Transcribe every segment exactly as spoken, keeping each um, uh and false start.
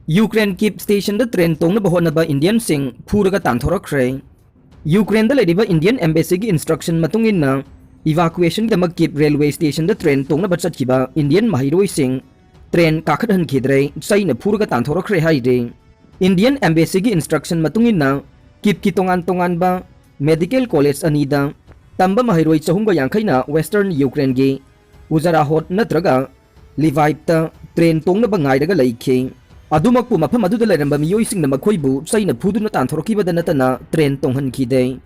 Ukraine keep ꯁ꯭ꯇꯦꯁꯟꯗ train ꯇꯣꯡꯅꯕ ꯍꯣꯠꯅꯕ ꯏꯟꯗꯤꯌꯟꯁꯤꯡ ꯐꯨꯔꯒ ꯇꯥꯟꯊꯣꯔꯛꯈ꯭ꯔꯦ꯫ ꯌꯨꯀ꯭ꯔꯦꯟꯗ ꯂꯩꯔꯤꯕ Indian ꯑꯦꯝꯕꯦꯁꯤꯒꯤ instruction ꯃꯇꯨꯡ ꯏꯟꯅ, ꯏꯚꯥꯀꯨꯋꯦꯁꯟꯒꯤꯗꯃꯛ ꯀꯤꯞ ꯔꯦꯜꯋꯦ ꯁ꯭ꯇꯦꯁꯟꯗ ꯇ꯭ꯔꯦꯟ ꯇꯣꯡꯅꯕ ꯆꯠꯈꯤꯕ ꯏꯟꯗꯤꯌꯟ ꯃꯍꯩꯔꯣꯏꯁꯤꯡ ꯇ꯭ꯔꯦꯟ ꯀꯥꯈꯠꯍꯟꯈꯤꯗ꯭ꯔꯦ, ꯆꯩꯅ ꯐꯨꯔꯒ ꯇꯥꯟꯊꯣꯔꯛꯈ꯭ꯔꯦ ꯍꯥꯏꯔꯤ꯫ ꯏꯟꯗꯤꯌꯟ ꯑꯦꯝꯕꯦꯁꯤꯒꯤ ꯏꯟꯁꯇ꯭ꯔꯛꯁꯟ ꯃꯇꯨꯡ ꯏꯟꯅ, ꯀꯤꯞꯀꯤ ꯇꯣꯉꯥꯟ ꯇꯣꯉꯥꯟꯕ ꯃꯦꯗꯤꯀꯦꯜ ꯀꯣꯂꯦꯖ ꯑꯅꯤꯗ ꯇꯝꯕ ꯃꯍꯩꯔꯣꯏ ꯆꯍꯨꯝꯒ ꯌꯥꯡꯈꯩꯅ ꯋꯦꯁꯇꯔꯟ ꯌꯨꯀ꯭ꯔꯦꯟꯒꯤ ꯎꯖꯥꯔꯥꯍꯣꯠ ꯅꯠꯇ꯭ꯔꯒ ꯂꯤꯚꯥꯏꯞꯇ ꯇ꯭ꯔꯦꯟ ꯇꯣꯡꯅꯕ ꯉꯥꯏꯔꯒ ꯂꯩꯈꯤ꯫ ꯑꯗꯨꯃꯛꯄꯨ, ꯃꯐꯝ ꯑꯗꯨꯗ ꯂꯩꯔꯝꯕ ꯃꯤꯑꯣꯏꯁꯤꯡꯅ ꯃꯈꯣꯏꯕꯨ ꯆꯩꯅ ꯐꯨꯗꯨꯅ ꯇꯥꯟꯊꯣꯔꯛꯈꯤꯕꯗ ꯅꯠꯇꯅ ꯇ꯭ꯔꯦꯟ ꯇꯣꯡꯍꯟꯈꯤꯗꯦ꯫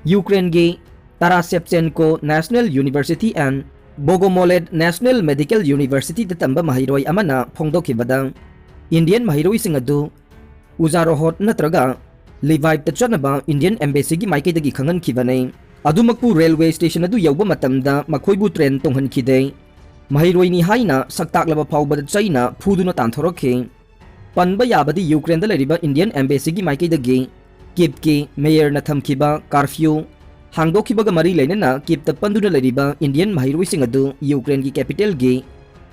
ꯌꯨꯀ꯭ꯔꯦꯟꯒꯤ Tarasevchenko National University and Bogomolets National Medical Universityꯗ ꯇꯝꯕ ꯃꯍꯩꯔꯣꯏ ꯑꯃꯅ ꯐꯣꯡꯗꯣꯛꯈꯤꯕꯗ, ꯏꯟꯗꯤꯌꯟ ꯃꯍꯩꯔꯣꯏꯁꯤꯡ ꯑꯗꯨ ꯎꯖꯥꯔꯣꯍꯣꯠ ꯅꯠꯇ꯭ꯔꯒ ꯂꯤꯚꯥꯏꯞꯇ ꯆꯠꯅꯕ ꯏꯟꯗꯤꯌꯟ ꯑꯦꯝꯕꯦꯁꯤꯒꯤ ꯃꯥꯏꯀꯩꯗꯒꯤ ꯈꯪꯍꯟꯈꯤꯕꯅꯤ꯫ ꯑꯗꯨꯃꯛꯄꯨ, ꯔꯦꯜꯋꯦ ꯁ꯭ꯇꯦꯁꯟ ꯑꯗꯨ ꯌꯧꯕ ꯃꯇꯝꯗ ꯃꯈꯣꯏꯕꯨ ꯇ꯭ꯔꯦꯟ ꯇꯣꯡꯍꯟꯈꯤꯗꯦ꯫ ꯃꯍꯩꯔꯣꯏꯅꯤ ꯍꯥꯏꯅ ꯁꯛꯇꯥꯛꯂꯕ ꯐꯥꯎꯕꯗ ꯆꯩꯅ ꯐꯨꯗꯨꯅ ꯇꯥꯟꯊꯣꯔꯛꯈꯤ꯫ ꯄꯟꯕ ꯌꯥꯕꯗꯤ, ꯌꯨꯀ꯭ꯔꯦꯟꯗ ꯂꯩꯔꯤꯕ ꯏꯟꯗꯤꯌꯟ ꯑꯦꯝꯕꯦꯁꯤꯒꯤ ꯃꯥꯏꯀꯩꯗꯒꯤ ꯀꯤꯞꯀꯤ ꯃꯦꯌꯔꯅ ꯊꯝꯈꯤꯕ ꯀꯥꯔꯐ꯭ꯌꯨ ꯍꯥꯡꯗꯣꯛꯈꯤꯕꯒ ꯃꯔꯤ ꯂꯩꯅꯅ ꯀꯤꯞꯇ ꯄꯟꯗꯨꯅ ꯂꯩꯔꯤꯕ ꯏꯟꯗꯤꯌꯟ ꯃꯍꯩꯔꯣꯏꯁꯤꯡ ꯑꯗꯨ ꯌꯨꯀ꯭ꯔꯦꯟꯒꯤ ꯀꯦꯄꯤꯇꯦꯜꯒꯤ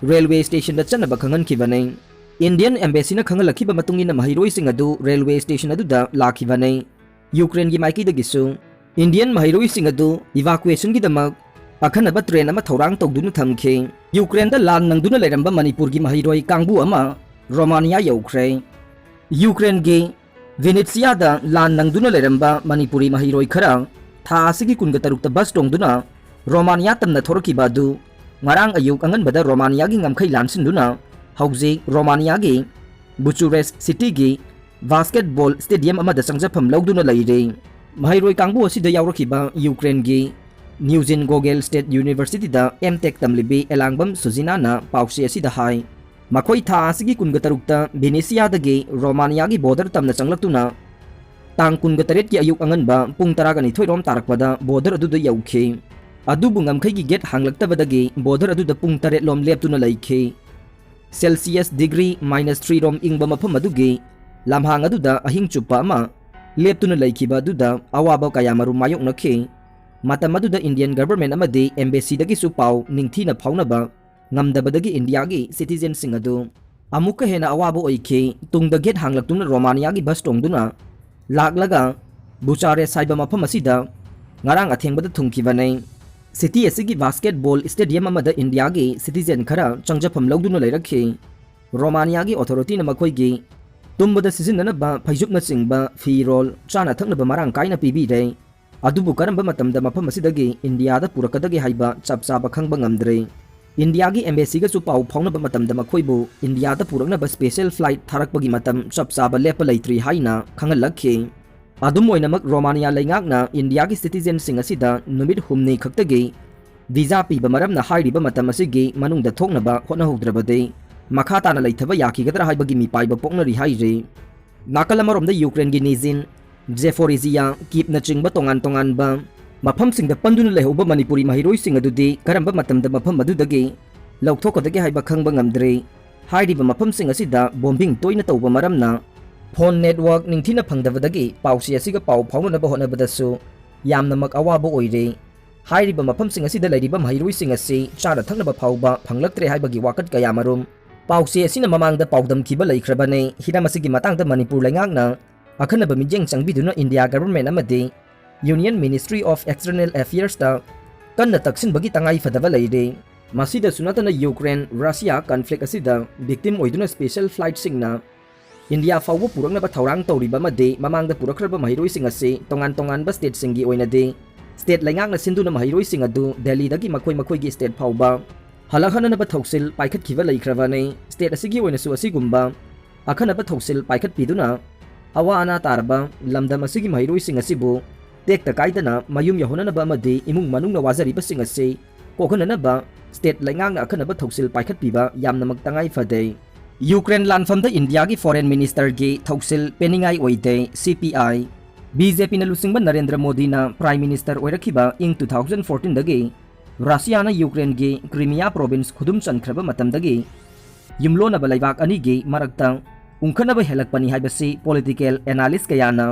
ꯔꯦꯜꯋꯦ ꯁ꯭ꯇꯦꯁꯟꯗ ꯆꯠꯅꯕ ꯈꯪꯍꯟꯈꯤꯕꯅꯤ꯫ ꯏꯟꯗꯤꯌꯟ ꯑꯦꯝꯕꯦꯁꯤꯅ ꯈꯪꯍꯜꯂꯛꯈꯤꯕ ꯃꯇꯨꯡ ꯏꯟꯅ, ꯃꯍꯩꯔꯣꯏꯁꯤꯡ ꯑꯗꯨ ꯔꯦꯜꯋꯦ ꯁ꯭ꯇꯦꯁꯟ ꯑꯗꯨꯗ ꯂꯥꯛꯈꯤꯕꯅꯤ꯫ ꯌꯨꯀ꯭ꯔꯦꯟꯒꯤ ꯃꯥꯏꯀꯩꯗꯒꯤꯁꯨ ꯏꯟꯗꯤꯌꯟ ꯃꯍꯩꯔꯣꯏꯁꯤꯡ ꯑꯗꯨ ꯏꯚꯥꯀꯨꯋꯦꯁꯟꯒꯤꯗꯃꯛ ꯑꯈꯟꯅꯕ ꯇ꯭ꯔꯦꯟ ꯑꯃ ꯊꯧꯔꯥꯡ ꯇꯧꯗꯨꯅ ꯊꯝꯈꯤ꯫ ꯌꯨꯀ꯭ꯔꯦꯟꯗ ꯂꯥꯟ ꯅꯪꯗꯨꯅ ꯂꯩꯔꯝꯕ ꯃꯅꯤꯄꯨꯔꯒꯤ ꯃꯍꯩꯔꯣꯏ ꯀꯥꯡꯕꯨ ꯑꯃ ꯔꯣꯃꯥꯅꯤꯌꯥ ꯌꯧꯈ꯭ꯔꯦ꯫ ꯌꯨꯀ꯭ꯔꯦꯟꯒꯤ ꯚꯤꯅꯤꯠꯁꯤꯌꯥꯗ ꯂꯥꯟ ꯅꯪꯗꯨꯅ ꯂꯩꯔꯝꯕ ꯃꯅꯤꯄꯨꯔꯤ ꯃꯍꯩꯔꯣꯏ ꯈꯔ ꯊꯥ ꯑꯁꯤꯒꯤ ꯀꯨꯟꯒ ꯇꯔꯨꯛꯇ ꯕꯁ ꯇꯣꯡꯗꯨꯅ ꯔꯣꯃꯥꯅꯤꯌꯥ ꯇꯝꯅ ꯊꯣꯔꯛꯈꯤꯕ ꯑꯗꯨ ꯉꯔꯥꯡ ꯑꯌꯨꯛ ꯑꯉꯟꯕꯗ ꯔꯣꯃꯥꯅꯤꯌꯥꯒꯤ ꯉꯝꯈꯩ ꯂꯥꯟꯁꯤꯟꯗꯨꯅ ꯍꯧꯖꯤꯛ ꯔꯣꯃꯥꯅꯤꯌꯥꯒꯤ ꯕꯨꯆꯨꯔꯦꯁ ꯁꯤꯇꯤꯒꯤ ꯕꯥꯁꯀꯦꯠꯕꯣꯜ ꯁ꯭ꯇꯦꯗꯤꯌꯝ ꯑꯃꯗ ꯆꯪꯖꯐꯝ ꯂꯧꯗꯨꯅ ꯂꯩꯔꯦ꯫ ꯃꯍꯩꯔꯣꯏ ꯀꯥꯡꯕꯨ ꯑꯁꯤꯗ ꯌꯥꯎꯔꯛꯈꯤꯕ ꯌꯨꯀ꯭ꯔꯦꯟꯒꯤ ꯅ꯭ꯌꯨꯖꯤꯟ ꯒꯣꯒꯦꯜ ꯁ꯭ꯇꯦꯠ ꯌꯨꯅꯤꯚꯔꯁꯤꯇꯤꯗ ꯑꯦꯝ ꯇꯦꯛ ꯇꯝꯂꯤꯕꯤ ꯑꯦꯂꯥꯡꯕꯝ ꯁꯨꯖꯤꯅꯥꯅ ꯄꯥꯎꯆꯦ ꯑꯁꯤꯗ ꯍꯥꯏ, ꯃꯈꯣꯏ ꯊꯥ ꯑꯁꯤꯒꯤ ꯀꯨꯟꯒ ꯇꯔꯨꯛꯇ ꯚꯤꯅꯤꯁꯤꯌꯥꯗꯒꯤ ꯔꯣꯃꯥꯅꯤꯌꯥꯒꯤ ꯕꯣꯔꯗꯔ ꯇꯝꯅ ꯆꯪꯂꯛꯇꯨꯅ ꯇꯥꯡ ꯀꯨꯟꯒ ꯇꯔꯦꯠꯀꯤ ꯑꯌꯨꯛ ꯑꯉꯟꯕ ꯄꯨꯡ ꯇꯔꯥꯒ ꯅꯤꯊꯣꯏ ꯔꯣꯝ ꯇꯥꯔꯛꯄꯗ ꯕꯣꯔꯗꯔ ꯑꯗꯨꯗ ꯌꯧꯈꯤ꯫ ꯑꯗꯨꯕꯨ ꯉꯝꯈꯩꯒꯤ ꯒꯦꯠ ꯍꯥꯡꯂꯛꯇꯕꯗꯒꯤ ꯕꯣꯔꯗꯔ ꯑꯗꯨꯗ ꯄꯨꯡ ꯇꯔꯦꯠ ꯂꯣꯝ ꯂꯦꯞꯇꯨꯅ ꯂꯩꯈꯤ꯫ ꯁꯦꯜꯁꯤꯌꯁ ꯗꯤꯒ꯭ꯔꯤ ꯃꯥꯏꯅꯁ ꯊ꯭ꯔꯤ ꯔꯣꯝ ꯏꯪꯕ ꯃꯐꯝ ꯑꯗꯨꯒꯤ ꯂꯝꯍꯥꯡ ꯑꯗꯨꯗ ꯑꯍꯤꯡ ꯆꯨꯞꯄ ꯑꯃ ꯂꯦꯞꯇꯨꯅ ꯂꯩꯈꯤꯕ ꯑꯗꯨꯗ ꯑꯋꯥꯕ ꯀꯌꯥꯃꯔꯨꯝ ꯃꯥꯌꯣꯛꯅꯈꯤ꯫ ꯃꯇꯝ ꯑꯗꯨꯗ ꯏꯟꯗꯤꯌꯟ ꯒꯚꯔꯟꯃꯦꯟꯠ ꯑꯃꯗꯤ ꯑꯦꯝꯕꯦꯁꯤꯗꯒꯤꯁꯨ ꯄꯥꯎ ꯅꯤꯡꯊꯤꯅ ꯐꯥꯎꯅꯕ ꯉꯝꯗꯕꯗꯒꯤ ꯏꯟꯗꯤꯌꯥꯒꯤ ꯁꯤꯇꯤꯖꯦꯟꯁꯤꯡ ꯑꯗꯨ ꯑꯃꯨꯛꯀ ꯍꯦꯟꯅ ꯑꯋꯥꯕ ꯑꯣꯏꯈꯤ꯫ ꯇꯨꯡꯗ ꯒꯦꯠ ꯍꯥꯡꯂꯛꯇꯨꯅ ꯔꯣꯃꯥꯅꯤꯌꯥꯒꯤ ꯕꯁ ꯇꯣꯡꯗꯨꯅ ꯂꯥꯛꯂꯒ ꯕꯨꯆꯥꯔꯦꯁ ꯍꯥꯏꯕ ꯃꯐꯝ ꯑꯁꯤꯗ ꯉꯔꯥꯡ ꯑꯊꯦꯡꯕꯗ ꯊꯨꯡꯈꯤꯕꯅꯤ꯫ ꯁꯤꯇꯤ ꯑꯁꯤꯒꯤ ꯕꯥꯁꯀꯦꯠꯕꯣꯜ ꯁ꯭ꯇꯦꯗꯤꯌꯝ ꯑꯃꯗ ꯏꯟꯗꯤꯌꯥꯒꯤ ꯁꯤꯇꯤꯖꯦꯟ ꯈꯔ ꯆꯪꯖꯐꯝ ꯂꯧꯗꯨꯅ ꯂꯩꯔꯛꯈꯤ꯫ ꯔꯣꯃꯥꯅꯤꯌꯥꯒꯤ ꯑꯣꯊꯣꯔꯤꯇꯤꯅ ꯃꯈꯣꯏꯒꯤ ꯇꯨꯝꯕꯗ ꯁꯤꯖꯤꯟꯅꯅꯕ ꯐꯩꯖꯨꯞꯅꯆꯤꯡꯕ, ꯐꯤꯔꯣꯜ, ꯆꯥꯅ ꯊꯛꯅꯕ ꯃꯔꯥꯡ ꯀꯥꯏꯅ ꯄꯤꯕꯤꯔꯦ꯫ ꯑꯗꯨꯕꯨ ꯀꯔꯝꯕ ꯃꯇꯝꯗ ꯃꯐꯝ ꯑꯁꯤꯗꯒꯤ ꯏꯟꯗꯤꯌꯥꯗ ꯄꯨꯔꯛꯀꯗꯒꯦ ꯍꯥꯏꯕ ꯆꯞ ꯆꯥꯕ ꯈꯪꯕ ꯉꯝꯗ꯭ꯔꯦ꯫ ꯏꯟꯗꯤꯌꯥꯒꯤ ꯑꯦꯝꯕꯦꯁꯤꯒꯁꯨ ꯄꯥꯎ ꯐꯥꯎꯅꯕ ꯃꯇꯝꯗ ꯃꯈꯣꯏꯕꯨ ꯏꯟꯗꯤꯌꯥꯗ ꯄꯨꯔꯛꯅꯕ ꯁ꯭ꯄꯦꯁꯦꯜ ꯐ꯭ꯂꯥꯏꯠ ꯊꯥꯔꯛꯄꯒꯤ ꯃꯇꯝ ꯆꯞ ꯆꯥꯕ ꯂꯦꯞꯄ ꯂꯩꯇ꯭ꯔꯤ ꯍꯥꯏꯅ ꯈꯪꯍꯜꯂꯛꯈꯤ꯫ ꯑꯗꯨꯝ ꯑꯣꯏꯅꯃꯛ, ꯔꯣꯃꯥꯅꯤꯌꯥ ꯂꯩꯉꯥꯛꯅ ꯏꯟꯗꯤꯌꯥꯒꯤ ꯁꯤꯇꯤꯖꯦꯟꯁꯤꯡ ꯑꯁꯤꯗ ꯅꯨꯃꯤꯠ ꯍꯨꯝꯅꯤ ꯈꯛꯇꯒꯤ ꯚꯤꯖꯥ ꯄꯤꯕ ꯃꯔꯝꯅ ꯍꯥꯏꯔꯤꯕ ꯃꯇꯝ ꯑꯁꯤꯒꯤ ꯃꯅꯨꯡꯗ ꯊꯣꯛꯅꯕ ꯍꯣꯠꯅꯍꯧꯗ꯭ꯔꯕꯗꯤ ꯃꯈꯥ ꯇꯥꯅ ꯂꯩꯊꯕ ꯌꯥꯈꯤꯒꯗ꯭ꯔꯥ ꯍꯥꯏꯕꯒꯤ ꯃꯤꯄꯥꯏꯕ ꯄꯣꯛꯅꯔꯤ ꯍꯥꯏꯔꯤ꯫ ꯅꯥꯀꯜ ꯑꯃꯔꯣꯝꯗ ꯌꯨꯀ꯭ꯔꯦꯟꯒꯤ ꯅꯤꯖꯤꯟ ꯖꯦꯐꯣꯔꯤꯖꯤꯌꯥ, ꯀꯤꯞꯅꯆꯤꯡꯕ ꯇꯣꯉꯥꯟ ꯇꯣꯉꯥꯟꯕ ꯃꯐꯝꯁꯤꯡꯗ ꯄꯟꯗꯨꯅ ꯂꯩꯍꯧꯕ ꯃꯅꯤꯄꯨꯔꯤ ꯃꯍꯩꯔꯣꯏꯁꯤꯡ ꯑꯗꯨꯗꯤ ꯀꯔꯝꯕ ꯃꯇꯝꯗ ꯃꯐꯝ ꯑꯗꯨꯗꯒꯤ ꯂꯧꯊꯣꯛꯀꯗꯒꯦ ꯍꯥꯏꯕ ꯈꯪꯕ ꯉꯝꯗ꯭ꯔꯤ꯫ ꯍꯥꯏꯔꯤꯕ ꯃꯐꯝꯁꯤꯡ ꯑꯁꯤꯗ ꯕꯣꯝꯕꯤꯡ ꯇꯣꯏꯅ ꯇꯧꯕ ꯃꯔꯝꯅ ꯐꯣꯟ ꯅꯦꯠꯋꯥꯔꯛ ꯅꯤꯡꯊꯤꯅ ꯐꯪꯗꯕꯗꯒꯤ ꯄꯥꯎꯆꯦ ꯑꯁꯤꯒ ꯄꯥꯎ ꯐꯥꯎꯅꯅꯕ ꯍꯣꯠꯅꯕꯗꯁꯨ ꯌꯥꯝꯅꯃꯛ ꯑꯋꯥꯕ ꯑꯣꯏꯔꯦ꯫ ꯍꯥꯏꯔꯤꯕ ꯃꯐꯝꯁꯤꯡ ꯑꯁꯤꯗ ꯂꯩꯔꯤꯕ ꯃꯍꯩꯔꯣꯏꯁꯤꯡ ꯑꯁꯤ ꯆꯥꯅ ꯊꯛꯅꯕ ꯐꯥꯎꯕ ꯐꯪꯂꯛꯇ꯭ꯔꯦ ꯍꯥꯏꯕꯒꯤ ꯋꯥꯀꯠ ꯀꯌꯥꯃꯔꯨꯝ ꯄꯥꯎꯆꯦ ꯑꯁꯤꯅ ꯃꯃꯥꯡꯗ ꯄꯥꯎꯗꯝꯈꯤꯕ ꯂꯩꯈ꯭ꯔꯕꯅꯤ꯫ ꯍꯤꯔꯝ ꯑꯁꯤꯒꯤ ꯃꯇꯥꯡꯗ ꯃꯅꯤꯄꯨꯔ ꯂꯩꯉꯥꯛꯅ ꯑꯈꯟꯅꯕ ꯃꯤꯠꯌꯦꯡ ꯆꯪꯕꯤꯗꯨꯅ ꯏꯟꯗꯤꯌꯥ ꯒꯚꯔꯟꯃꯦꯟꯠ ꯑꯃꯗꯤ Union Ministry of External Affairsꯇ ꯀꯟꯅ ꯇꯛꯁꯤꯟꯕꯒꯤ ꯇꯉꯥꯏ ꯐꯗꯕ ꯂꯩꯔꯦ꯫ ꯃꯁꯤꯗꯁꯨ ꯅꯠꯇꯅ ꯌꯨꯀ꯭ꯔꯦꯟ ꯔꯁꯤꯌꯥ ꯀꯟꯐ꯭ꯂꯤꯛ ꯑꯁꯤꯗ ꯚꯤꯛꯇꯤꯝ ꯑꯣꯏꯗꯨꯅ ꯁ꯭ꯄꯦꯁꯦꯜ ꯐ꯭ꯂꯥꯏꯠꯁꯤꯡꯅ ꯏꯟꯗꯤꯌꯥ ꯐꯥꯎꯕ ꯄꯨꯔꯛꯅꯕ ꯊꯧꯔꯥꯡ ꯇꯧꯔꯤꯕ ꯑꯃꯗꯤ ꯃꯃꯥꯡꯗ ꯄꯨꯔꯛꯈ꯭ꯔꯕ ꯃꯍꯩꯔꯣꯏꯁꯤꯡ ꯑꯁꯤ ꯇꯣꯉꯥꯟ ꯇꯣꯉꯥꯟꯕ ꯁ꯭ꯇꯦꯠꯁꯤꯡꯒꯤ ꯑꯣꯏꯅꯗꯤ ꯁ꯭ꯇꯦꯠ ꯂꯩꯉꯥꯛꯅ ꯁꯤꯟꯗꯨꯅ ꯃꯍꯩꯔꯣꯏꯁꯤꯡ ꯑꯗꯨ ꯗꯦꯜꯂꯤꯗꯒꯤ ꯃꯈꯣꯏ ꯃꯈꯣꯏꯒꯤ ꯁ꯭ꯇꯦꯠ ꯐꯥꯎꯕ ꯍꯜꯂꯛꯍꯟꯅꯅꯕ ꯊꯧꯁꯤꯜ ꯄꯥꯏꯈꯠꯈꯤꯕ ꯂꯩꯈ꯭ꯔꯕꯅꯤ꯫ ꯁ꯭ꯇꯦꯠ ꯑꯁꯤꯒꯤ ꯑꯣꯏꯅꯁꯨ ꯑꯁꯤꯒꯨꯝꯕ ꯑꯈꯟꯅꯕ ꯊꯧꯁꯤꯜ ꯄꯥꯏꯈꯠꯄꯤꯗꯨꯅ ꯑꯋꯥ ꯑꯅꯥ ꯇꯥꯔꯕ ꯂꯝꯗꯝ ꯑꯁꯤꯒꯤ ꯃꯍꯩꯔꯣꯏꯁꯤꯡ ꯑꯁꯤꯕꯨ ꯇꯦꯛꯇ ꯀꯥꯏꯗꯅ ꯃꯌꯨꯝ ꯌꯧꯍꯟꯅꯅꯕ ꯑꯃꯗꯤ ꯏꯃꯨꯡ ꯃꯅꯨꯡꯅ ꯋꯥꯖꯔꯤꯕꯁꯤꯡ ꯑꯁꯤ ꯀꯣꯛꯍꯟꯅꯅꯕ ꯁ꯭ꯇꯦꯠ ꯂꯩꯉꯥꯛꯅ ꯑꯈꯟꯅꯕ ꯊꯧꯁꯤꯜ ꯄꯥꯏꯈꯠꯄꯤꯕ ꯌꯥꯝꯅꯃꯛ ꯇꯉꯥꯏ ꯐꯗꯦ꯫ ꯌꯨꯀ꯭ꯔꯦꯟ ꯂꯥꯟꯐꯝꯗ ꯏꯟꯗꯤꯌꯥꯒꯤ ꯐꯣꯔꯦꯟ ꯃꯤꯅꯤꯁꯇꯔꯒꯤ ꯊꯧꯁꯤꯜ ꯄꯦꯟꯅꯤꯡꯉꯥꯏ ꯑꯣꯏꯗꯦ, ꯁꯤ ꯄꯤ ꯑꯥꯏ꯫ ꯕꯤ ꯖꯦ ꯄꯤꯅ ꯂꯨꯆꯤꯡꯕ ꯅꯔꯦꯟꯗ꯭ꯔ ꯃꯣꯗꯤꯅ ꯄ꯭ꯔꯥꯏꯝ ꯃꯤꯅꯤꯁꯇꯔ ꯑꯣꯏꯔꯛꯈꯤꯕ ꯏꯪ ꯇꯨ ꯊꯥꯎꯖꯟ ꯐꯣꯔꯇꯤꯟꯗꯒꯤ ꯔꯁꯤꯌꯥꯅ ꯌꯨꯀ꯭ꯔꯦꯟꯒꯤ ꯀ꯭ꯔꯤꯃꯤꯌꯥ ꯄ꯭ꯔꯣꯚꯤꯟꯁ ꯈꯨꯗꯨꯝ ꯆꯟꯈ꯭ꯔꯕ ꯃꯇꯝꯗꯒꯤ ꯌꯨꯝꯂꯣꯟꯅꯕ ꯂꯩꯕꯥꯛ ꯑꯅꯤꯒꯤ ꯃꯔꯛꯇ ꯎꯪꯈꯠꯅꯕ ꯍꯦꯜꯂꯛꯄꯅꯤ ꯍꯥꯏꯕꯁꯤ ꯄꯣꯂꯤꯇꯤꯀꯦꯜ ꯑꯦꯅꯥꯂꯤꯁ ꯀꯌꯥꯅ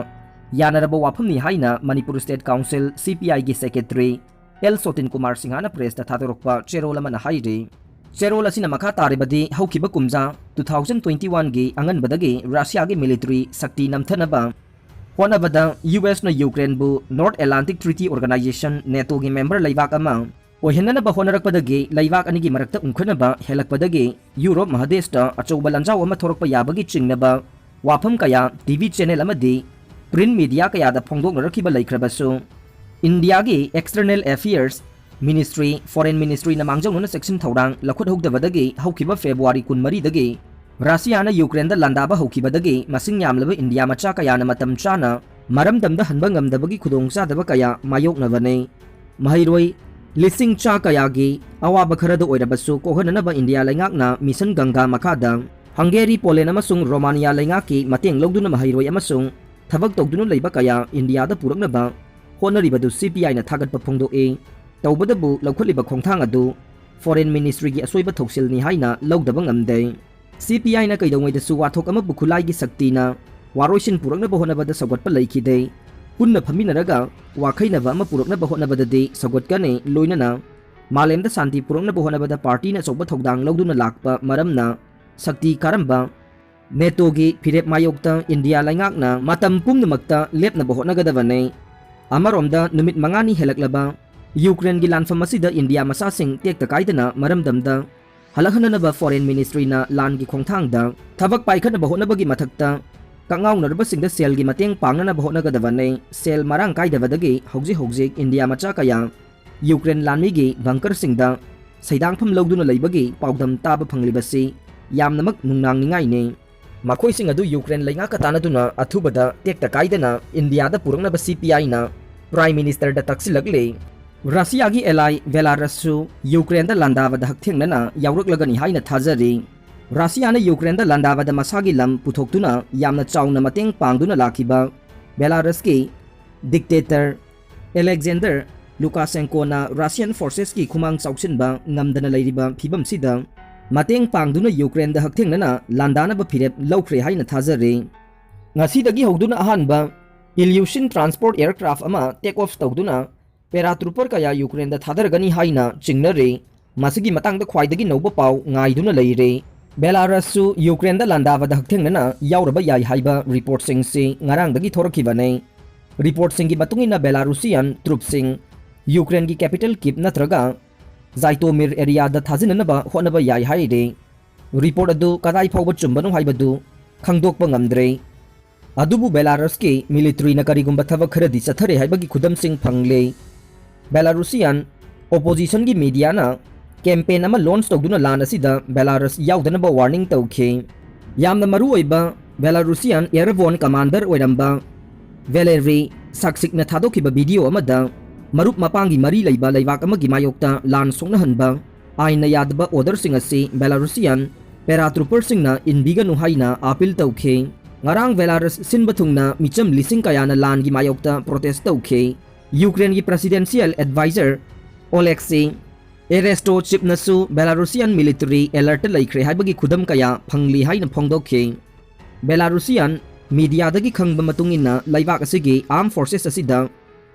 ꯌꯥꯅꯔꯕ ꯋꯥꯐꯝꯅꯤ ꯍꯥꯏꯅ ꯃꯅꯤꯄꯨꯔ ꯁ꯭ꯇꯦꯠ ꯀꯥꯎꯟꯁꯤꯜ, ꯁꯤ ꯄꯤ ꯑꯥꯏꯒꯤ ꯁꯦꯀ꯭ꯔꯦꯇꯔꯤ ꯑꯦꯜ ꯁꯣꯇꯤꯟ ꯀꯨꯃꯥꯔ ꯁꯤꯡꯍꯅ ꯄ꯭ꯔꯦꯁꯇ ꯊꯥꯗꯣꯔꯛꯄ ꯆꯦꯔꯣꯜ ꯑꯃꯅ ꯍꯥꯏꯔꯤ꯫ ꯆꯦꯔꯣꯜ ꯑꯁꯤꯅ ꯃꯈꯥ ꯇꯥꯔꯤꯕꯗꯤ ꯍꯧꯈꯤꯕ ꯀꯨꯝꯖꯥ two thousand twenty-one ꯒꯤ ꯑꯉꯟꯕꯗꯒꯤ ꯔꯁꯤꯌꯥꯒꯤ military ꯁꯛꯇꯤ ꯅꯝꯊꯅꯕ ꯍꯣꯠꯅꯕꯗ ꯌꯨ ꯑꯦꯁꯅ ꯌꯨꯀ꯭ꯔꯦꯟꯕꯨ North Atlantic Treaty Organization, NATOꯒꯤ member ꯂꯩꯕꯥꯛ ꯑꯃ ꯑꯣꯏꯍꯟꯅꯅꯕ ꯍꯣꯠꯅꯔꯛꯄꯗꯒꯤ ꯂꯩꯕꯥꯛ ꯑꯅꯤꯒꯤ ꯃꯔꯛꯇ ꯎꯪꯈꯠꯅꯕ ꯍꯦꯜꯂꯛꯄꯗꯒꯤ ꯌꯨꯔꯣꯞ ꯃꯍꯥꯗꯦꯁꯇ ꯑꯆꯧꯕ ꯂꯥꯟꯖꯥꯎ ꯑꯃ ꯊꯣꯔꯛꯄ ꯌꯥꯕꯒꯤ ꯆꯤꯡꯅꯕ ꯋꯥꯐꯝ ꯀꯌꯥ ꯇꯤ ꯚꯤ channel ꯑꯃꯗꯤ print media ꯀꯌꯥꯗ ꯐꯣꯡꯗꯣꯛꯅꯔꯛꯈꯤꯕ ꯂꯩꯈ꯭ꯔꯕꯁꯨ, ꯏꯟꯗꯤꯌꯥꯒꯤ External Affairs Ministry, Foreign Ministryꯅ ꯃꯥꯡꯖꯧꯅꯅ ꯆꯦꯛꯁꯤꯟ ꯊꯧꯔꯥꯡ ꯂꯧꯈꯠꯍꯧꯗꯕꯗꯒꯤ ꯍꯧꯈꯤꯕ ꯐꯦꯕ꯭ꯔꯨꯋꯥꯔꯤ ꯀꯨꯟꯃꯔꯤꯗꯒꯤ ꯔꯁꯤꯌꯥꯅ ꯌꯨꯀ꯭ꯔꯦꯟꯗ ꯂꯥꯟꯗꯥꯕ ꯍꯧꯈꯤꯕꯗꯒꯤ ꯃꯁꯤꯡ ꯌꯥꯝꯂꯕ ꯏꯟꯗꯤꯌꯥ ꯃꯆꯥ ꯀꯌꯥꯅ ꯃꯇꯝ ꯆꯥꯅ ꯃꯔꯝꯗꯝꯗ ꯍꯟꯕ ꯉꯝꯗꯕꯒꯤ ꯈꯨꯗꯣꯡꯆꯥꯗꯕ ꯀꯌꯥ ꯃꯥꯌꯣꯛꯅꯕꯅꯤ꯫ ꯃꯍꯩꯔꯣꯏ ꯂꯤꯁꯤꯡ ꯆꯥ ꯀꯌꯥꯒꯤ ꯑꯋꯥꯕ ꯈꯔꯗ ꯑꯣꯏꯔꯕꯁꯨ ꯀꯣꯛꯍꯟꯅꯅꯕ ꯏꯟꯗꯤꯌꯥ ꯂꯩꯉꯥꯛꯅ ꯃꯤꯁꯟ ꯒꯪꯒꯥ ꯃꯈꯥꯗ ꯍꯪꯒꯦꯔꯤ, ꯄꯣꯂꯦꯟ ꯑꯃꯁꯨꯡ ꯔꯣꯃꯥꯅꯤꯌꯥ ꯂꯩꯉꯥꯛꯀꯤ ꯃꯇꯦꯡ ꯂꯧꯗꯨꯅ ꯃꯍꯩꯔꯣꯏ ꯑꯃꯁꯨꯡ ꯊꯕꯛ ꯇꯧꯗꯨꯅ ꯂꯩꯕ ꯀꯌꯥ ꯏꯟꯗꯤꯌꯥꯗ ꯄꯨꯔꯛꯅꯕ ꯍꯣꯠꯅꯔꯤꯕꯗꯨ ꯁꯤ ꯄꯤ ꯑꯥꯏꯅ ꯊꯥꯒꯠꯄ ꯐꯣꯡꯗꯣꯛꯏ꯫ ꯇꯧꯕꯇꯕꯨ ꯂꯧꯈꯠꯂꯤꯕ ꯈꯣꯡꯊꯥꯡ ꯑꯗꯨ Foreign Ministryꯒꯤ ꯑꯁꯣꯏꯕ ꯊꯧꯁꯤꯜꯅꯤ ꯍꯥꯏꯅ ꯂꯧꯗꯕ ꯉꯝꯗꯦ꯫ ꯁꯤ ꯄꯤ ꯑꯥꯏꯅ ꯀꯩꯗꯧꯉꯩꯗꯁꯨ ꯋꯥꯊꯣꯛ ꯑꯃꯕꯨ ꯈꯨꯠꯂꯥꯏꯒꯤ ꯁꯛꯇꯤꯅ ꯋꯥꯔꯣꯏꯁꯤꯟ ꯄꯨꯔꯛꯅꯕ ꯍꯣꯠꯅꯕꯗ ꯁꯧꯒꯠꯄ ꯂꯩꯈꯤꯗꯦ꯫ ꯄꯨꯟꯅ ꯐꯝꯃꯤꯟꯅꯔꯒ ꯋꯥꯈꯩꯅꯕ ꯑꯃ ꯄꯨꯔꯛꯅꯕ ꯍꯣꯠꯅꯕꯗꯗꯤ ꯁꯧꯒꯠꯀꯅꯤ, ꯂꯣꯏꯅꯅ ꯃꯥꯂꯦꯝꯗ ꯁꯥꯟꯇꯤ ꯄꯨꯔꯛꯅꯕ ꯍꯣꯠꯅꯕꯗ partyꯅ ꯑꯆꯧꯕ ꯊꯧꯗꯥꯡ ꯂꯧꯗꯨꯅ ꯂꯥꯛꯄ ꯃꯔꯝꯅ ꯁꯛꯇꯤ ꯀꯥꯔꯝꯕ NATOꯒꯤ ꯐꯤꯔꯦꯞ ꯃꯥꯌꯣꯛꯇ ꯏꯟꯗꯤꯌꯥ ꯂꯩꯉꯥꯛꯅ ꯃꯇꯝ ꯄꯨꯝꯅꯃꯛꯇ ꯂꯦꯞꯅꯕ ꯍꯣꯠꯅꯒꯗꯕꯅꯤ꯫ ꯑꯃꯔꯣꯝꯗ ꯅꯨꯃꯤꯠ ꯃꯉꯥꯅꯤ ꯍꯦꯜꯂꯛꯂꯕ ꯌꯨꯀ꯭ꯔꯦꯟꯒꯤ ꯂꯥꯟꯐꯝ ꯑꯁꯤꯗ ꯏꯟꯗꯤꯌꯥ ꯃꯆꯥꯁꯤꯡ ꯇꯦꯛꯇ ꯀꯥꯏꯗꯅ ꯃꯔꯝꯗꯝꯗ ꯍꯜꯂꯛꯍꯟꯅꯅꯕ Foreign Ministryꯅ ꯂꯥꯟꯒꯤ ꯈꯣꯡꯊꯥꯡꯗ ꯊꯕꯛ ꯄꯥꯏꯈꯠꯅꯕ ꯍꯣꯠꯅꯕꯒꯤ ꯃꯊꯛꯇ ꯀꯛꯉꯥꯎꯅꯔꯕꯁꯤꯡꯗ ꯁꯦꯜꯒꯤ ꯃꯇꯦꯡ ꯄꯥꯡꯅꯅꯕ ꯍꯣꯠꯅꯒꯗꯕꯅꯤ꯫ ꯁꯦꯜ ꯃꯔꯥꯡ ꯀꯥꯏꯗꯕꯗꯒꯤ ꯍꯧꯖꯤꯛ ꯍꯧꯖꯤꯛ ꯏꯟꯗꯤꯌꯥ ꯃꯆꯥ ꯀꯌꯥ ꯌꯨꯀ꯭ꯔꯦꯟ ꯂꯥꯟꯃꯤꯒꯤ bunkerꯁꯤꯡꯗ ꯁꯩꯗꯥꯡꯐꯝ ꯂꯧꯗꯨꯅ ꯂꯩꯕꯒꯤ ꯄꯥꯎꯗꯝ ꯇꯥꯕ ꯐꯪꯂꯤꯕꯁꯤ ꯌꯥꯝꯅꯃꯛ ꯅꯨꯡꯅꯥꯡꯅꯤꯡꯉꯥꯏꯅꯤ꯫ ꯃꯈꯣꯏꯁꯤꯡ ꯑꯗꯨ ꯌꯨꯀ꯭ꯔꯦꯟ ꯂꯩꯉꯥꯛꯀ ꯇꯥꯟꯅꯗꯨꯅ ꯑꯊꯨꯕꯗ ꯇꯦꯛꯇ ꯀꯥꯏꯗꯅ ꯏꯟꯗꯤꯌꯥꯗ ꯄꯨꯔꯛꯅꯕ ꯁꯤ ꯄꯤ ꯑꯥꯏꯅ Prime Ministerꯗ ꯇꯛꯁꯤꯜꯂꯛꯂꯤ꯫ ꯔꯁꯤꯌꯥꯒꯤ ally ꯕꯦꯂꯥꯔꯁꯁꯨ ꯌꯨꯀ꯭ꯔꯦꯟꯗ ꯂꯥꯟꯗꯥꯕꯗ ꯍꯛꯊꯦꯡꯅꯅ ꯌꯥꯎꯔꯛꯂꯒꯅꯤ ꯍꯥꯏꯅ ꯊꯥꯖꯔꯤ꯫ ꯔꯁꯤꯌꯥꯅ ꯌꯨꯀ꯭ꯔꯦꯟꯗ ꯂꯥꯟꯗꯥꯕꯗ ꯃꯁꯥꯒꯤ ꯂꯝ ꯄꯨꯊꯣꯛꯇꯨꯅ ꯌꯥꯝꯅ ꯆꯥꯎꯅ ꯃꯇꯦꯡ ꯄꯥꯡꯗꯨꯅ ꯂꯥꯛꯈꯤꯕ ꯕꯦꯂꯥꯔꯁꯀꯤ dictator Alexander Lukashenkoꯅ Russian forcesꯀꯤ ꯈꯨꯃꯥꯡ ꯆꯥꯎꯁꯤꯟꯕ ꯉꯝꯗꯅ ꯂꯩꯔꯤꯕ ꯐꯤꯕꯝꯁꯤꯗ ꯃꯇꯦꯡ ꯄꯥꯡꯗꯨꯅ ꯌꯨꯀ꯭ꯔꯦꯟꯗ ꯍꯛꯊꯦꯡꯅꯅ ꯂꯥꯟꯗꯥꯅꯕ ꯐꯤꯔꯦꯞ ꯂꯧꯈ꯭ꯔꯦ ꯍꯥꯏꯅ ꯊꯥꯖꯔꯤ꯫ ꯉꯁꯤꯗꯒꯤ ꯍꯧꯗꯨꯅ ꯑꯍꯥꯟꯕ Ilyushin transport aircraft ꯑꯃ take off ꯇꯧꯗꯨꯅ paratrooper ꯀꯌꯥ ꯌꯨꯀ꯭ꯔꯦꯟꯗ ꯊꯥꯗꯔꯒꯅꯤ ꯍꯥꯏꯅ ꯆꯤꯡꯅꯔꯤ꯫ ꯃꯁꯤꯒꯤ ꯃꯇꯥꯡꯗ ꯈ꯭ꯋꯥꯏꯗꯒꯤ ꯅꯧꯕ ꯄꯥꯎ ꯉꯥꯏꯗꯨꯅ ꯂꯩꯔꯤ꯫ ꯕꯦꯂꯥꯔꯁꯁꯨ ꯌꯨꯀ꯭ꯔꯦꯟꯗ ꯂꯥꯟꯗꯥꯕꯗ ꯍꯛꯊꯦꯡꯅꯅ ꯌꯥꯎꯔꯕ ꯌꯥꯏ ꯍꯥꯏꯕ ꯔꯤꯄꯣꯔꯠꯁꯤꯡꯁꯤ ꯉꯔꯥꯡꯗꯒꯤ ꯊꯣꯔꯛꯈꯤꯕꯅꯤ꯫ ꯔꯤꯄꯣꯔꯠꯁꯤꯡꯒꯤ ꯃꯇꯨꯡ ꯏꯟꯅ ꯕꯦꯂꯥꯔꯨꯁꯤꯌꯥꯟ ꯇ꯭ꯔꯨꯞꯁꯤꯡ ꯌꯨꯀ꯭ꯔꯦꯟꯒꯤ ꯀꯦꯄꯤꯇꯦꯜ ꯀꯤꯞ ꯅꯠꯇ꯭ꯔꯒ ꯖꯥꯏꯇꯣꯃꯤꯔ ꯑꯦꯔꯤꯌꯥꯗ ꯊꯥꯖꯤꯟꯅꯅꯕ ꯍꯣꯠꯅꯕ ꯌꯥꯏ ꯍꯥꯏꯔꯤ꯫ ꯔꯤꯄꯣꯔꯠ ꯑꯗꯨ ꯀꯗꯥꯏ ꯐꯥꯎꯕ ꯆꯨꯝꯕꯅꯣ ꯍꯥꯏꯕꯗꯨ ꯈꯪꯗꯣꯛꯄ ꯉꯝꯗ꯭ꯔꯦ꯫ ꯑꯗꯨꯕꯨ ꯕꯦꯂꯥꯔꯁꯀꯤ ꯃꯤꯂꯤꯇꯔꯤꯅ ꯀꯔꯤꯒꯨꯝꯕ ꯊꯕꯛ ꯈꯔꯗꯤ ꯆꯠꯊꯔꯦ ꯍꯥꯏꯕꯒꯤ ꯈꯨꯗꯝꯁꯤꯡ ꯐꯪꯂꯦ꯫ ꯕꯦꯂꯥꯔꯨꯁꯤꯌꯥꯟ ꯑꯣꯄꯣꯖꯤꯁꯟꯒꯤ ꯃꯤꯗꯤꯌꯥꯅ ꯀꯦꯝꯄꯦꯟ ꯑꯃ ꯂꯣꯟꯆ ꯇꯧꯗꯨꯅ ꯂꯥꯟ ꯑꯁꯤꯗ ꯕꯦꯂꯥꯔꯁ ꯌꯥꯎꯗꯅꯕ ꯋꯥꯔꯅꯤꯡ ꯇꯧꯈꯤ꯫ ꯌꯥꯝꯅ ꯃꯔꯨꯑꯣꯏꯕ ꯕꯦꯂꯥꯔꯨꯁꯤꯌꯥꯟ ꯑꯦꯌꯔꯕꯣꯔꯟ ꯀꯃꯥꯟꯗꯔ ꯑꯣꯏꯔꯝꯕ ꯚꯦꯂꯦꯔꯤ ꯁꯥꯛꯁꯤꯛꯅ ꯊꯥꯗꯣꯛꯈꯤꯕ ꯚꯤꯗꯤꯑꯣ ꯑꯃꯗ ꯃꯔꯨꯞ ꯃꯄꯥꯡꯒꯤ ꯃꯔꯤ ꯂꯩꯕ ꯂꯩꯕꯥꯛ ꯑꯃꯒꯤ ꯃꯥꯌꯣꯛꯇ ꯂꯥꯟ ꯁꯣꯛꯅꯍꯟꯕ, ꯑꯥꯏꯟꯅ ꯌꯥꯗꯕ ꯑꯣꯔꯗꯔꯁꯤꯡ ꯑꯁꯤ ꯕꯦꯂꯥꯔꯨꯁꯤꯌꯥꯟ ꯄꯦꯔꯥꯇ꯭ꯔꯨꯄꯔꯁꯤꯡꯅ ꯏꯟꯕꯤꯒꯅꯨ ꯍꯥꯏꯅ ꯑꯥꯄꯤꯜ ꯇꯧꯈꯤ꯫ ꯉꯔꯥꯡ ꯕꯦꯂꯥꯔꯁ ꯁꯤꯟꯕ ꯊꯨꯡꯅ ꯃꯤꯆꯝ ꯂꯤꯁꯤꯡ ꯀꯌꯥꯅ ꯂꯥꯟꯒꯤ ꯃꯥꯌꯣꯛꯇ ꯄ꯭ꯔꯣꯇꯦꯁ ꯇꯧꯈꯤ꯫ ꯌꯨꯀ꯭ꯔꯦꯟꯒꯤ ꯄ꯭ꯔꯦꯁꯤꯗꯦꯟꯁꯤꯌꯦꯜ ꯑꯦꯗꯚꯥꯏꯖꯔ ꯑꯣꯂꯦꯛꯁꯤ ꯑꯦꯔꯦꯁꯇꯣ ꯆꯤꯞꯅꯁꯨ ꯕꯦꯂꯥꯔꯨꯁꯤꯌꯥꯟ ꯃꯤꯂꯤꯇꯔꯤ ꯑꯦꯂꯔꯠꯇ ꯂꯩꯈ꯭ꯔꯦ ꯍꯥꯏꯕꯒꯤ ꯈꯨꯗꯝ ꯀꯌꯥ ꯐꯪꯂꯤ ꯍꯥꯏꯅ ꯐꯣꯡꯗꯣꯛꯈꯤ꯫ ꯕꯦꯂꯥꯔꯨꯁꯤꯌꯥꯟ ꯃꯤꯗꯤꯌꯥꯗꯒꯤ ꯈꯪꯕ ꯃꯇꯨꯡ ꯏꯟꯅ ꯂꯩꯕꯥꯛ ꯑꯁꯤꯒꯤ ꯑꯥꯔꯝ ꯐꯣꯔꯁꯦꯁ ꯑꯁꯤꯗ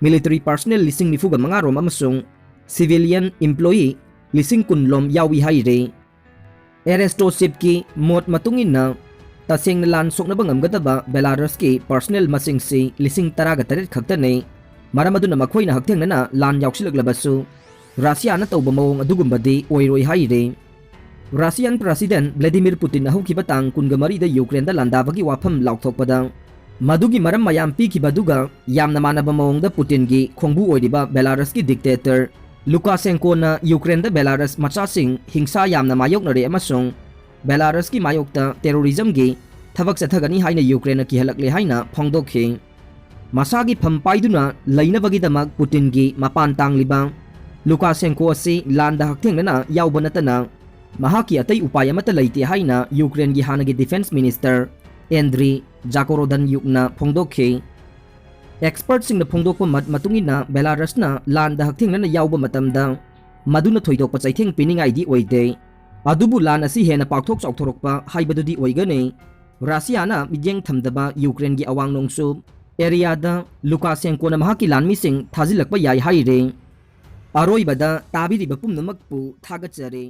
ꯃꯤꯂꯤꯇꯔꯤ ꯄꯥꯔꯁꯅꯦꯜ ꯂꯤꯁꯤꯡ ꯅꯤꯐꯨꯒ ꯃꯉꯥ ꯔꯣꯝ ꯑꯃꯁꯨꯡ ꯁꯤꯚꯤꯂꯤꯌꯟ ꯏꯝꯄ꯭ꯂꯣꯌꯤ ꯂꯤꯁꯤꯡ ꯀꯨꯟ ꯂꯣꯝ ꯌꯥꯎꯏ ꯍꯥꯏꯔꯤ꯫ ꯑꯦꯔꯦꯁꯇꯣ ꯆꯤꯞꯀꯤ ꯃꯣꯠ ꯃꯇꯨꯡ ꯏꯟꯅ, ꯇꯁꯦꯡꯅ ꯂꯥꯟ ꯁꯣꯛꯅꯕ ꯉꯝꯒꯗꯕ ꯕꯦꯂꯥꯔꯁꯀꯤ ꯄꯥꯔꯁꯅꯦꯜ ꯃꯁꯤꯡꯁꯤ ꯂꯤꯁꯤꯡ ꯇꯔꯥꯒ ꯇꯔꯦꯠ ꯈꯛꯇꯅꯤ꯫ ꯃꯔꯝ ꯑꯗꯨꯅ ꯃꯈꯣꯏꯅ ꯍꯛꯊꯦꯡꯅꯅ ꯂꯥꯟ ꯌꯥꯎꯁꯤꯜꯂꯛꯂꯕꯁꯨ, ꯔꯁꯤꯌꯥꯅ ꯇꯧꯕ ꯃꯑꯣꯡ ꯑꯗꯨꯒꯨꯝꯕꯗꯤ ꯑꯣꯏꯔꯣꯏ ꯍꯥꯏꯔꯤ꯫ ꯔꯁꯤꯌꯥꯟ ꯄ꯭ꯔꯦꯁꯤꯗꯦꯟ ꯚ꯭ꯂꯥꯗꯤꯃꯤꯔ ꯄꯨꯇꯤꯟ ꯍꯧꯈꯤꯕ ꯇꯥꯡ ꯀꯨꯟꯒ ꯃꯔꯤꯗ ꯌꯨꯀ꯭ꯔꯦꯟꯗ ꯂꯥꯟꯗꯥꯕꯒꯤ ꯋꯥꯐꯝ ꯂꯥꯎꯊꯣꯛꯄꯗ, ꯃꯗꯨꯒꯤ ꯃꯔꯝ ꯃꯌꯥꯝ ꯄꯤꯈꯤꯕ ꯑꯗꯨꯒ ꯌꯥꯝꯅ ꯃꯥꯟꯅꯕ ꯃꯑꯣꯡꯗ ꯄꯨꯇꯤꯟꯒꯤ ꯈꯣꯡꯕꯨ ꯑꯣꯏꯔꯤꯕ ꯕꯦꯂꯥꯔꯁꯀꯤ ꯗꯤꯛꯇꯦꯇꯔ ꯂꯨꯀꯥꯁꯦꯟꯀꯣꯅ ꯌꯨꯀ꯭ꯔꯦꯟꯗ ꯕꯦꯂꯥꯔꯁ ꯃꯆꯥꯁꯤꯡ ꯍꯤꯡꯁꯥ ꯌꯥꯝꯅ ꯃꯥꯌꯣꯛꯅꯔꯦ ꯑꯃꯁꯨꯡ ꯕꯦꯂꯥꯔꯁꯀꯤ ꯃꯥꯌꯣꯛꯇ ꯇꯦꯔꯣꯔꯤꯖꯝꯒꯤ ꯊꯕꯛ ꯆꯠꯊꯒꯅꯤ ꯍꯥꯏꯅ ꯌꯨꯀ꯭ꯔꯦꯟꯅ ꯀꯤꯍꯜꯂꯛꯂꯦ ꯍꯥꯏꯅ ꯐꯣꯡꯗꯣꯛꯈꯤ꯫ ꯃꯁꯥꯒꯤ ꯐꯝ ꯄꯥꯏꯗꯨꯅ ꯂꯩꯅꯕꯒꯤꯗꯃꯛ ꯄꯨꯇꯤꯟꯒꯤ ꯃꯄꯥꯟ ꯇꯥꯡꯂꯤꯕ ꯂꯨꯀꯥꯁꯦꯟꯀꯣ ꯑꯁꯤ ꯂꯥꯟꯗ ꯍꯛꯊꯦꯡꯅꯅ ꯌꯥꯎꯕ ꯅꯠꯇꯅ ꯃꯍꯥꯛꯀꯤ ꯑꯇꯩ ꯎꯄꯥꯏ ꯑꯃꯠꯇ ꯂꯩꯇꯦ ꯍꯥꯏꯅ ꯌꯨꯀ꯭ꯔꯦꯟꯒꯤ ꯍꯥꯟꯅꯒꯤ ꯗꯤꯐꯦꯟꯁ ꯃꯤꯅꯤꯁꯇꯔ ꯑꯦꯟꯗ꯭ꯔꯤ ꯖꯥꯀꯣꯔꯣꯗꯟꯌꯨꯛꯅ ꯐꯣꯡꯗꯣꯛꯈꯤ꯫ ꯑꯦꯛꯁꯄꯔꯠꯁꯤꯡꯅ ꯐꯣꯡꯗꯣꯛꯄ ꯃꯠ-, ꯃꯇꯨꯡ ꯏꯟꯅ, ꯕꯦꯂꯥꯔꯁꯅ ꯂꯥꯟꯗ ꯍꯛꯊꯦꯡꯅꯅ ꯌꯥꯎꯕ ꯃꯇꯝꯗ ꯃꯗꯨꯅ ꯊꯣꯏꯗꯣꯛꯄ ꯆꯩꯊꯦꯡ ꯄꯤꯅꯤꯡꯉꯥꯏꯗꯤ ꯑꯣꯏꯗꯦ꯫ ꯑꯗꯨꯕꯨ ꯂꯥꯟ ꯑꯁꯤ ꯍꯦꯟꯅ ꯄꯥꯛꯊꯣꯛ ꯆꯥꯎꯊꯣꯔꯛꯄ ꯍꯥꯏꯕꯗꯨꯗꯤ ꯑꯣꯏꯒꯅꯤ꯫ ꯔꯁꯤꯌꯥꯅ ꯃꯤꯠꯌꯦꯡ ꯊꯝꯗꯕ ꯌꯨꯀ꯭ꯔꯦꯟꯒꯤ ꯑꯋꯥꯡ ꯅꯣꯡꯆꯨꯞ ꯑꯦꯔꯤꯌꯥꯗ ꯂꯨꯀꯥꯁꯦꯟꯀꯣꯅ ꯃꯍꯥꯛꯀꯤ ꯂꯥꯟꯃꯤꯁꯤꯡ ꯊꯥꯖꯤꯜꯂꯛꯄ ꯌꯥꯏ ꯍꯥꯏꯔꯤ꯫ ꯑꯔꯣꯏꯕꯗ ꯇꯥꯕꯤꯔꯤꯕ ꯄꯨꯝꯅꯃꯛꯄꯨ ꯊꯥꯒꯠꯆꯔꯤ꯫